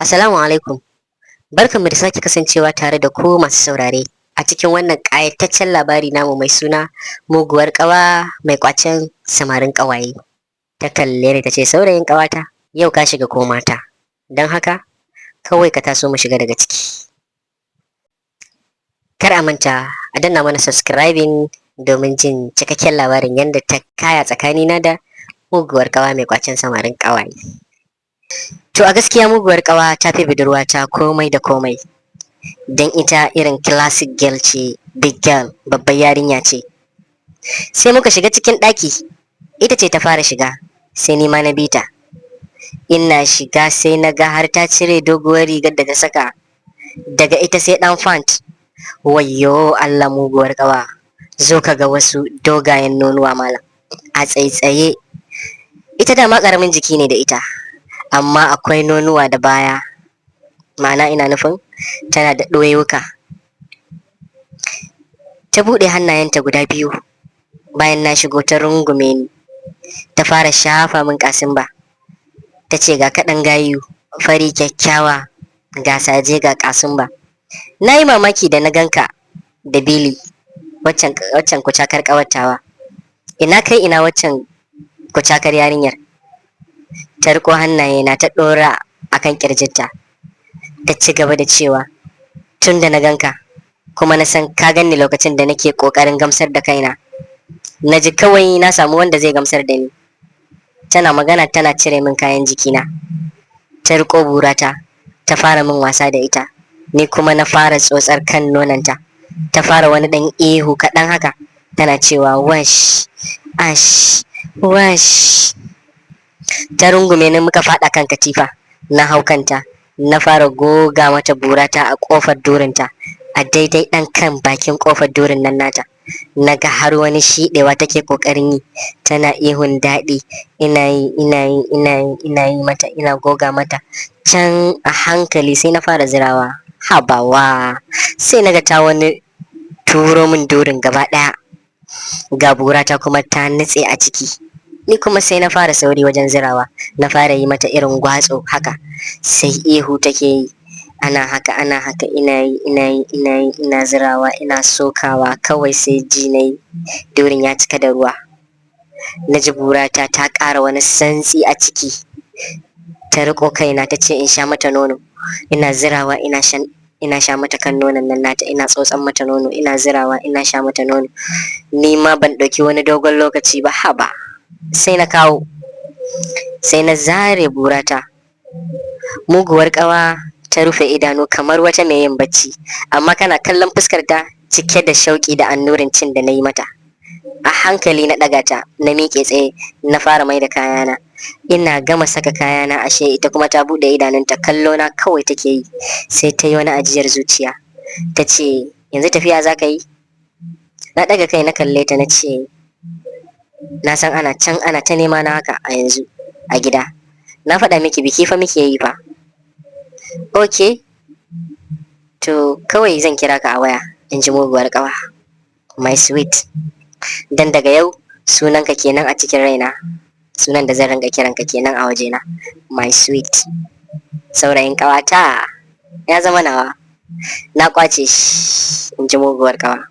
Assalamu alaikum. Barkanmu da sake kasancewa tare da ku masu saurare a cikin wannan ƙayataccen labari namu mai suna Muguwar ƙawa mai ƙwacen samarin ƙawaye. Ta kalle ni ta ce, "Saurayin ƙawata, yau ka shiga ko mata, don haka kawai ka taso mu shiga daga ciki." Kar a manta a danna mana subscribing domin jin cikakken labarin yadda ta kaya tsakanina da muguwar ƙawa mai ƙwacen samarin ƙawaye. To, a gaskiya muguwar ƙawa ta fi budurwata komai da komai. Don ita irin classic girl ce, big girl, babbar yarinya ce. Sai muka shiga cikin ɗaki, ita ce ta fara shiga, sai ni ma na bi ta. Ina shiga sai na ga har ta cire doguwar rigar da ta saka. Daga ita sai ɗan pant. Wayyo Allah, muguwar ƙawa. Zo ka ga wasu dogayen nonuwa malam. A tsaitsaye. Ita dama ƙaramin jiki ne da ita, amma akwai nonuwa da baya. Ma'ana, ina nufin tana da ɗoyuka. Ta buɗe hannayenta guda biyu bayan na shigo, ta rungume ni. Ta fara shafa min ƙasimba. Ta ce, "Ga kaɗan gayu, fari kyakkyawa, ga saje, ga ƙasumba. Na yi mamaki da na ganka da Bili, waccan waccan kucakar ƙawatawa. Ina kai ina waccan kucakar yarinyar?" Ta riƙo hannayena ta ɗora a kan ƙirjinta. Ta ci gaba da cewa, "Tun da na ganka, kuma na san ka ganni lokacin da nake ƙoƙarin gamsar da kaina, na ji kawai na samu wanda zai gamsar da ni." Tana magana tana cire min kayan jikina. Ta riƙo burata, ta fara min wasa da ita. Ni kuma na fara tsotsar kan nononta. Ta fara wani ɗan ihu kaɗan haka, tana cewa, "Wash, ash, wash." Ta rungume ni, muka faɗa kan katifa. Na hau kanta, na fara goga mata burata a ƙofar durinta, a daidai ɗan kan bakin ƙofar durin nan nata. Na ga har wani shiɗewa take ƙoƙarin yi, tana ihun daɗi. Ina yi, ina yi, ina yi, ina yi mata, ina goga mata. Can a hankali sai na fara zirawa. Habawa, sai na ga ta wani turo min durin gaba ɗaya. Ga burata kuma ta nutse a ciki. Ni kuma sai na fara sauri wajen zirawa. Na fara yi mata irin gwatso haka. Sai ihu take yi. Ana haka, ana haka, ina yi, ina yi, ina yi, ina zirawa, ina sokawa, kawai sai ji na yi durin ya cika da ruwa. Na ji burata ta ƙara wani santsi a ciki. Ta riƙo kaina, ta ce in sha mata nono. Ina zirawa, ina shan, ina sha mata kan nonon nan nata, ina tsotson mata nono, ina zirawa, ina sha mata nono. Ni ma ban ɗauki wani dogon lokaci ba, haba. Sai na kawo. Sai na zare burata. Muguwar ƙawa ta rufe idanu kamar wata mai yin bacci, amma kana kallon fuskar ta cike da shauƙi da annurin cin da na yi mata. A hankali na ɗaga ta, na miƙe tsaye, na fara mai da kayana. Ina gama saka kayana, ashe ita kuma ta buɗe idanunta, kallo na kawai take yi. Sai ta yi wani ajiyar zuciya. Ta ce, "Yanzu tafiya za ka yi?" Na ɗaga kai na kalle ta, na ce, "Na san ana can ana ta nema na haka a yanzu a gida. Na faɗa miki, biki fa muke yi fa." "Ok, to kawai zan kira ka a waya," in ji muguwar ƙawa. "My sweet. Dan daga yau sunanka kenan a cikin raina. Sunan da zan ringa kiranka kenan a wajena. My sweet." Saurayin ƙawata ya zama nawa. Na ƙwace shi, in ji muguwar ƙawa.